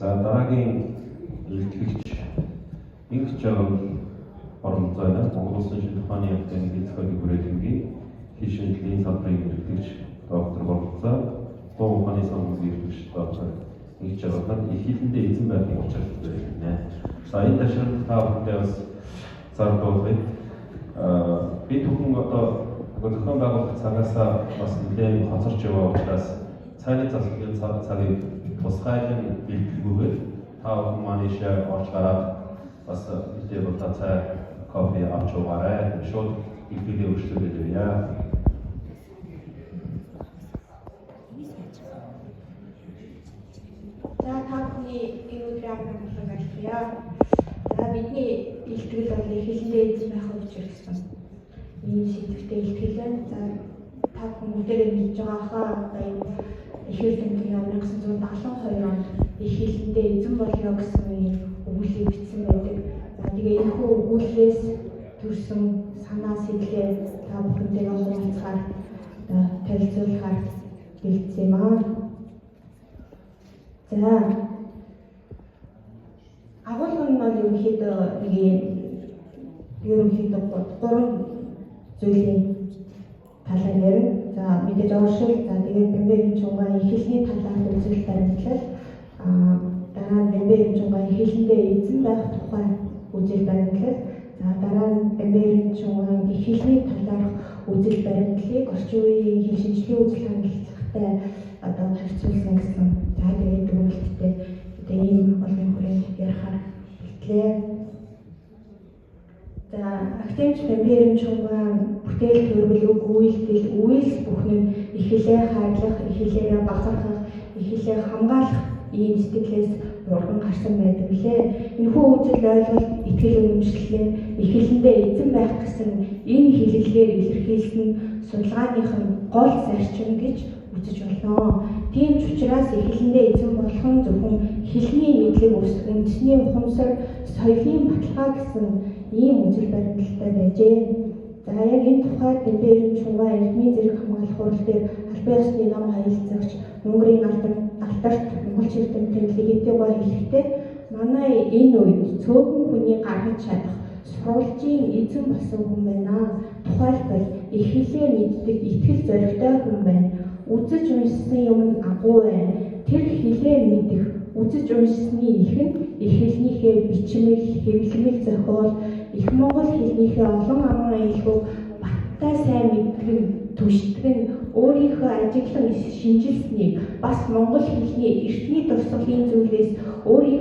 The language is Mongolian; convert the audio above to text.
За дараагийн илтгэгч Инх Жаргал оролцоо байна. Монгол Улсын шинжлэх ухааны академийн зохиолын хүрээлэнгийн хэл шинжилгээний салбарыг эрхлэгч доктор Борлцоо, Дуу ухааны сангийн эрхлэгч доктор Инх Жаргал их хэлэндээ эзэн байхын учиртай байна. За энэ ташрамд та бүхэндээ бас зардуулъя. Би түүхэн одоо зохион байгуулах цагаасаа бас нэлээд хоцорч яваа учраас цайны засгийн цагийг тусгайлан бэлтгэлгүйгээр та бүхэн маань ийшээ орж гараад бас нэлээд удаа цай, кофе авч уугаарай. Шууд илтгэлээ өргөжлүүлээд явъя. За та бүхний энэ өдрийн амралтыг айлтгая. За бидний илтгэл бол их хэлэндээ эзэн байх учир гэсэн ийм сэдвтэй илтгэл байна. За та бүхэн бүгдээрээ мэдж байгаа хаа одоо энэ их эрдэмтэн 1972 онд их хэлэндээ эзэн болёо гэсэн ийм өгүүлбэр бичсэн байдаг. За тэгээ энэхүү өгүүлбэрээс төрсэн санаа сэтгэлээ та бүхэнтэйгээ хуваалцахаар одоо танилцуулахаар бэлдсэн юм аа. За агуулга нь бол ерөнхийдөө нэг юм ерөнхийдөө гурван зүйлийн талаар ярина. За мэдээж оршил, за тэгээд Бямбэ Чунгаа их хэлний талаарх үзэл баримтлал, дараа нь Бямбэ Чунгаа их хэлэндээ эзэн байх тухай үзэл баримтлал, за дараа нь Бямбэ Чунгаа их хэлний талаарх үзэл баримтлалыг орчин үеийн хэл шинжилгээний үзэл хандлагатай одоо харьцуулсан гэсэн. За тэгээд дүгнэлттэй одоо ийм олон хүрээнд ярихаар бэлтлээ. За академич Бямбэ Чунгаа бүтээл төрөл, үг, үйлдэл, үйлс бүхэн нь их хэлээ хайрлах, их хэлээрээ бахархах, их хэлээ хамгаалах ийм сэтгэлээс урган гарсан байдаг лээ. Энэхүү үзэл ойлголт, итгэл үнэмшлээ их хэлэндээ эзэн байх гэсэн энэ хэллэгээр илэрхийлсэн нь судалгааных нь гол зарчим гэж үзэж болно. Тийм ч учраас их хэлэндээ эзэн болох нь зөвхөн хэлний мэдлэг ус, үндэсний ухамсар, соёлын баталгаа гэсэн ийм үзэл баримталтай байжээ. За яг энэ тухайд Бямбэ Чунгаа эрдмийн зэрэг хамгаалах хурал дээр албан ёсны ном хаялцагч Мөнгөрийн алдарт монголч эрдэмтэн Легентегой хэлэхдээ манай энэ үед цөөхөн хүний гаргаж чадах сурвалжийн эзэн болсон хүн байна. Тухайлбал их хэлээ мэддэг итгэл зоригтой хүн байна. Үзэж уншсан юм нь агуу байна. Тэр хэлээ мэдэх, үзэж уншсаны их нь их хэлнийхээ бичмэл, хэвлэмэл зохиол, их монгол хэлнийхээ олон аман аялгүйг баттай сайн мэддэг нь, түшдэг нь өөрийнхөө ажиглан шинжилснийг бас монгол хэлний эртний дурсгалын зүйлээс өөрийнхөө